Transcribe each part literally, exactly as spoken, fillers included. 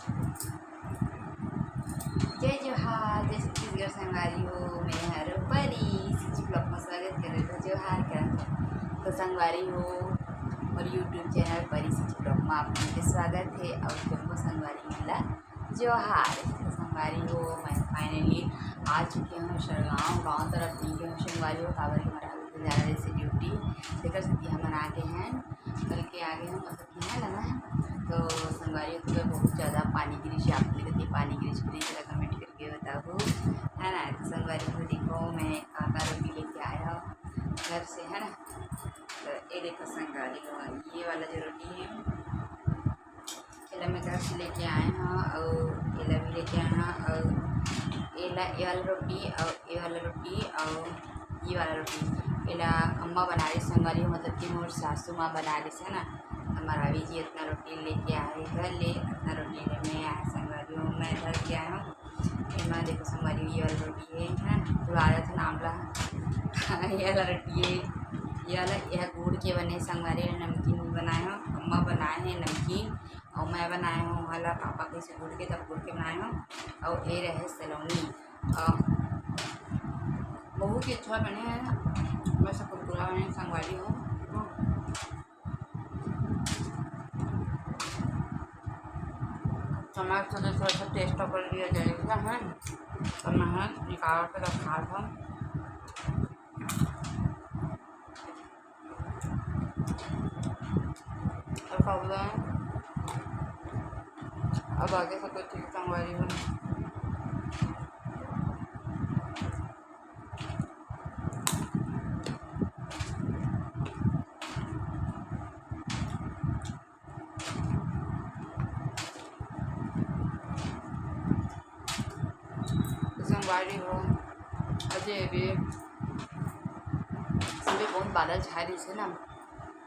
जय जोहार, जय छत्तीसगढ़ संगवारी हो। मैं हर परी CG vlog में स्वागत करत हूँ। जोहार करत हूँ। तो संगवारी हो, और YouTube चैनल परी CG vlog में आप मन के स्वागत है। और जम्मो संगवारी मन ला जोहार। तो संगवारी हो, मैं finally आ चुके हूँ सरगांव। गांव तरफ नहीं गए हूँ संगवारी हो, काबर कि हमारा अभी जाना जैसे ड्यूटी, तेकर सेती हमन आ गए हैं, कल के आ गए हूँ, मतलब कि है ना। तो संगवारी हो, तो बहुत ज़्यादा पानी गिरी से, आप लोग के पानी गिरी से, please जरा comment करके बताओ, है ना। तो संगवारी हो, देखो मैं का का रोटी लेके आया हूँ घर से, है ना। तो ये देखो संगवारी हो, ये वाला जो रोटी है, एला मैं घर से लेके आए हव, अउ एला भी लेके आए हव, अउ एला, ये वाला रोटी, अउ ये वाला रोटी, अउ ये वाला रोटी, एला अम्मा बना रही संगवारी हो, मतलब कि मोर सासू माँ बना रही है ना। हमारा अभी जी इतना रोटी लेके आए घर ले, इतना रोटी ले मैं आए संगवारी हो, मैं घर के आए हूँ। एमा देखो संगवारी हो, ये वाला रोटी है, है ना, तो आ जाते नाम ला। ये वाला रोटी है, ये वाला, यह गुड़ के बने संगवारी हो, नमकीन बनाए हो, अम्मा बनाए हैं नमकीन, अउ मैं बनाए हूँ वाला पापा के से गुड़ के, तब गुड़ के बनाए हूँ। अउ ये रहे सलोनी, अ, बहुत ही अच्छा बने हैं, वैसे कुरकुरा बने संगवारी हो। चम्मच से थोड़ा सा टेस्ट कर लिया जाएगा, है। तो मैं निकाल के रखा था। अब आगे से तो ठीक संगवारी हो। संगवारी हो, अजय भी सुबह बहुत बादल छाए रहिस हे ना,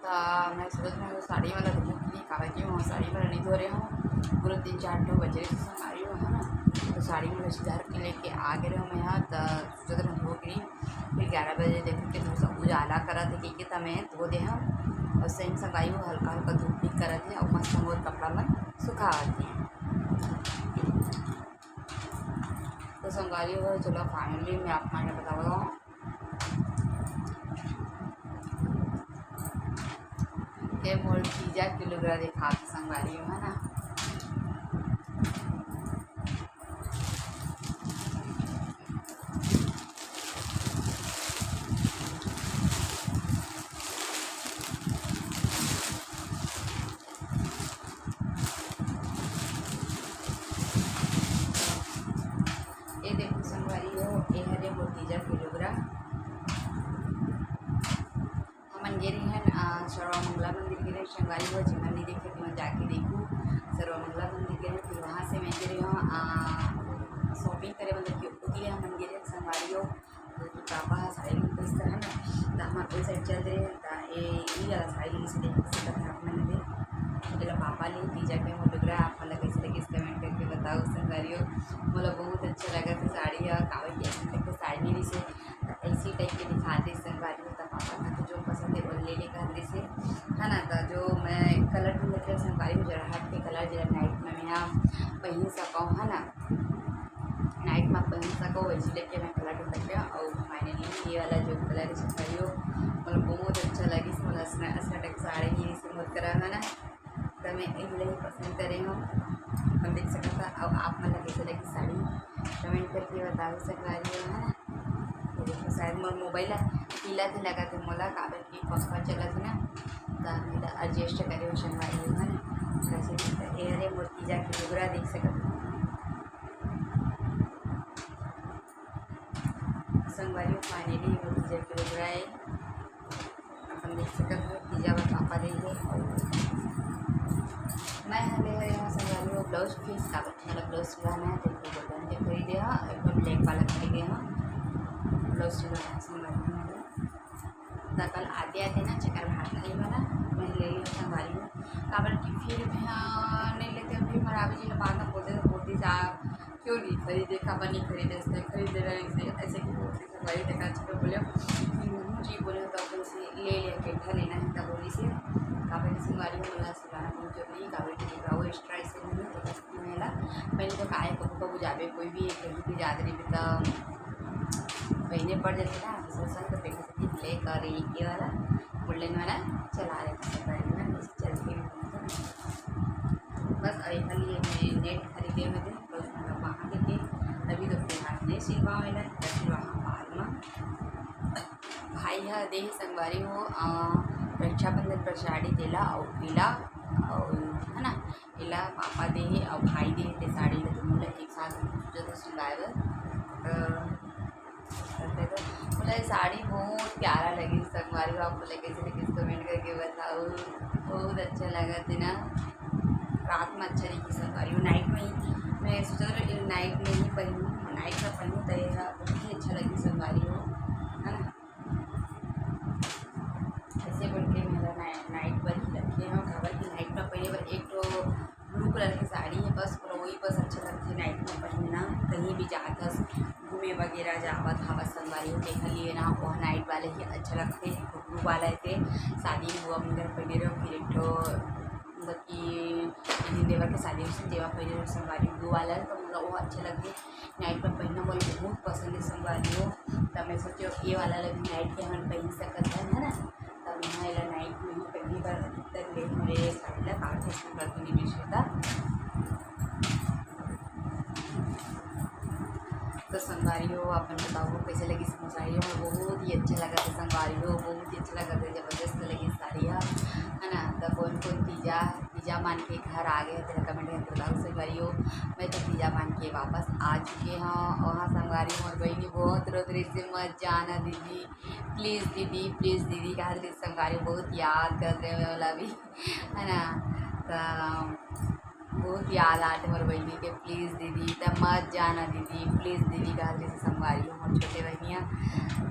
त मैं सोचत हूँ साड़ी वाला धोऊँ कि नहीं, काबर कि मैं साड़ी वाला नहीं धो रहे हूँ, पूरा तीन चार ठो बजे रहिस संगवारी हो, है ना, तो साड़ी वाला धर के लेके आ गए रहे हूँ मैं यहाँ, त सोचत हूँ धो के नहीं, फिर ग्यारह बजे देखो कि थोड़ा सा उजाला करत हे, कि त मैं धो दे हूँ, और सही में संगवारी हो हल्का हल्का धूप भी करत हे, और मस्त मोर कपड़ा मन सुखावत हे। तो संगवारी हो, चलो finally मैं आप मन ला बतावत हूँ। ये मोर तीजा के लुगरा दिखात हे संगवारी हो, है ना। ये देखो संगवारी हो, ये हरे मोर तीजा के लुगरा। हमन गे रहे हन, अ, सर्वमंगला मंदिर गे रहे हन संगवारी हो, जेमन नहीं देखे, तेमन जाके देखू। सर्वमंगला मंदिर गे रहे हन, फिर वहाँ से मैं गे रहे हूँ, अ, shopping करे, मतलब कि ओती ले हमन गे रहे हन संगवारी हो। तो पापा ह साड़ी लेने कइस तरह ना, त हमन ओई side चल दे, त ए, ई वाला साड़ी लेने से देख सकत हे आप मन दे। एला पापा ले, तीजा के मोर लुगरा, आप मन ला कइसे लगिस comment करके बताओ संगवारी हो। मोला बहुत अच्छा लगत हे साड़ी ह, काबर कि अभी तक तो साड़ी नहीं रहिस हे, त ऐसी type के दिखाते संगवारी हो, त पापा का तो जो पसंद हे वो ले ले कहत रहिस हे, है ना। त जो मैं colour ढूंढत रहे संगवारी हो, जरा हट के colour, जरा night में मैं यहाँ पहन सकूँ, है ना। Night में पहन सको, वैसे लेके मैं colour ढूंढत रहे हूँ। और finally ये वाला जो colour है, संगवारी हो, मोला बहुत अच्छा लगिस, मोला असना, असना type साड़ी ही से मोर करा है ना, तो मैं यही पसंद करे हूँ। हम देख सकता, अब आप मन ला कैसे लगी साड़ी, comment करके बताओ संगवारी हो, है ना। तो देखो, शायद मोर mobile ला हिलत हे लगत हे मोला, काबर कि पंखा चलत हे ना, त हम एला adjust करे हो संगवारी हो, है ना। वैसे भी त ए हरे मोर तीजा के लुगरा देख सकत हो। संगवारी हो, finally मोर तीजा के लुगरा हे, अपन देख सकत हो, तीजा बर पापा दे हे। मैं हले हरे यहाँ संगवारी हो blouse piece, काबर कि मोला blouse सिलवाना है, तो एक ठो golden के खरीदे हव, एक ठो black वाला खरीदे हव, blouse सिलवाना है संगवारी हो। त कल आते आते ना चक्कर भात खाई वाला मैं ले लिया संगवारी हो, काबर कि फिर मैं, हाँ, नहीं लेते, फिर हमारा अभी जी बाद में बोलते, बोलती जा, क्यों नहीं खरीदे, काबर नहीं खरीदे, इसने खरीदे रहे, ऐसे, ऐसे क्यों बोलती संगवारी हो, देखा अच्छा बोले, हम्म, जी बोले तो अपन से ले लिया, कैठा लेना है तब बोली से, काबर कि संगवारी हो, मोला सिलवाना बहुत जरूरी है, काबर कि देखा वो extra ऐसे नहीं है, तो बस मैं ला पहले तो काहे कभू कभू जाबे, कोई भी कहीं भी जात रहिबे त पहिने पड़ जाथे ना, तो सोचन तो पहले से ले कर ये वाला गोल्डन वाला चला रहे थे, पहले ना चलते। बस अभी खाली ये मैं नेट खरीदे हुए थे, तो उसमें वहाँ देखे। अभी तो फिलहाल नहीं सिलवावे ला, तो फिर वहाँ बाद में भाई ह दे हे संगवारी हो, अ, रक्षाबंधन पर साड़ी देला अउ पीला, अउ है ना, एला पापा दे हे अउ भाई दे हे ते साड़ी ला, तो मोला एक साथ सोचा था सिलवाए बर। अ, करते तो मोला ये साड़ी बहुत प्यारा लगी संगवारी हो, आप मोला कैसे लगी कमेंट करके बताओ। बहुत अच्छा लगा थे ना, रात में अच्छा दिखी संगवारी हो। नाइट में ही मैं सोचा था नाइट में ही पहनूँ, नाइट में पहनूँ तो ये बहुत ही अच्छा लगी संगवारी हो, है ना। ऐसे बोल के मेरा नाइ-, नाइट बर ही रखे हैं, काबर कि नाइट में पहने बर एक तो ब्लू कलर की साड़ी है, बस पूरा वही बस अच्छा लगथे नाइट में पहनना। कहीं भी जात हस, घूमे वगैरह जावत हवस संगवारी हो, तेखर लिए ना वो नाइट वाले ही अच्छा लगथे, ब्लू वाला है ते। शादी में वो अपन घर पहने रहो, फिर एक ठो मतलब कि दिन देवर के शादी से जेवा पहने रहो संगवारी ब्लू वाला, तो मतलब वो अच्छे लगथे। नाइट में पहनना मोला बहुत पसंद है संगवारी हो, तब मैं सोचे ये वाला ला भी नाइट के हमन पहन सकत हन, है ना। तब मैं एला नाइट में ही पहली बार अधिकतर ले मोरे साड़ी ला काट के शुरू कर दूँगी मीशो ता। तो संगवारी हो, अपन बताओ कैसे लगी मोर साड़ी? मोला बहुत ही अच्छा लगा था संगवारी हो, बहुत ही अच्छा लगा था, जबरदस्त लगी साड़ी ह, है ना। तो कौन कौन तीजा तीजा मान के घर आ गए तेला कमेंट करके बताओ संगवारी हो। मैं तो तीजा मान के वापस आ चुके हूँ। वहाँ संगवारी मोर बहनी बहुत रोत रही से, "मत जाना दीदी, प्लीज दीदी, प्लीज दीदी" कहा रही संगवारी, बहुत याद कर रहे हैं मोला भी, है ना। तो बहुत याद आते मोर बहनी के, "प्लीज दीदी, त मत जाना दीदी, प्लीज दीदी" कहा रही संगवारी हो मोर छोटे बहनिया।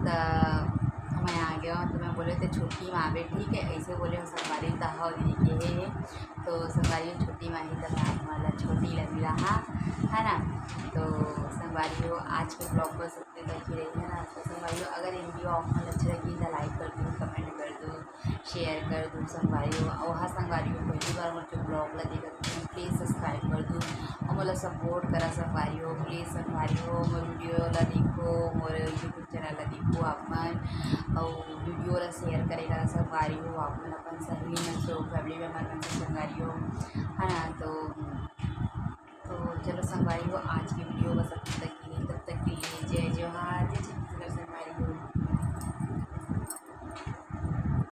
तो मैं आ गया हूँ, तो मैं बोले थे छुट्टी में आवे, ठीक है, ऐसे बोले हूँ संगवारी, तो हाँ दीदी के है। तो संगवारी हो छुट्टी में आई, तो मैं आप वाला छोटी लगी रहा, है ना। तो संगवारी हो आज के ब्लॉग बस इतने तक ही रही, है ना। तो संगवारी हो अगर ये वीडियो आप मन अच्छा लगी तो लाइक कर दो, कमेंट कर दो, शेयर कर दो संगवारी हो। और हाँ संगवारी हो, पहली बार मोर जो ब्लॉग ला देखत हो, प्लीज सब्सक्राइब कर दो और मोला सपोर्ट करा संगवारी हो। प्लीज संगवारी हो, मोर वीडियो ला देखो, मोर यूट्यूब चैनल ला देखो आप मन, और वीडियो ला शेयर करे करा संगवारी हो आप मन अपन सहेली मन से, फैमिली मेम्बर मन से संगवारी हो, है ना। तो, तो चलो संगवारी हो, आज की वीडियो बस अभी तक की रही, तब तक के लिए जय जोहार, जय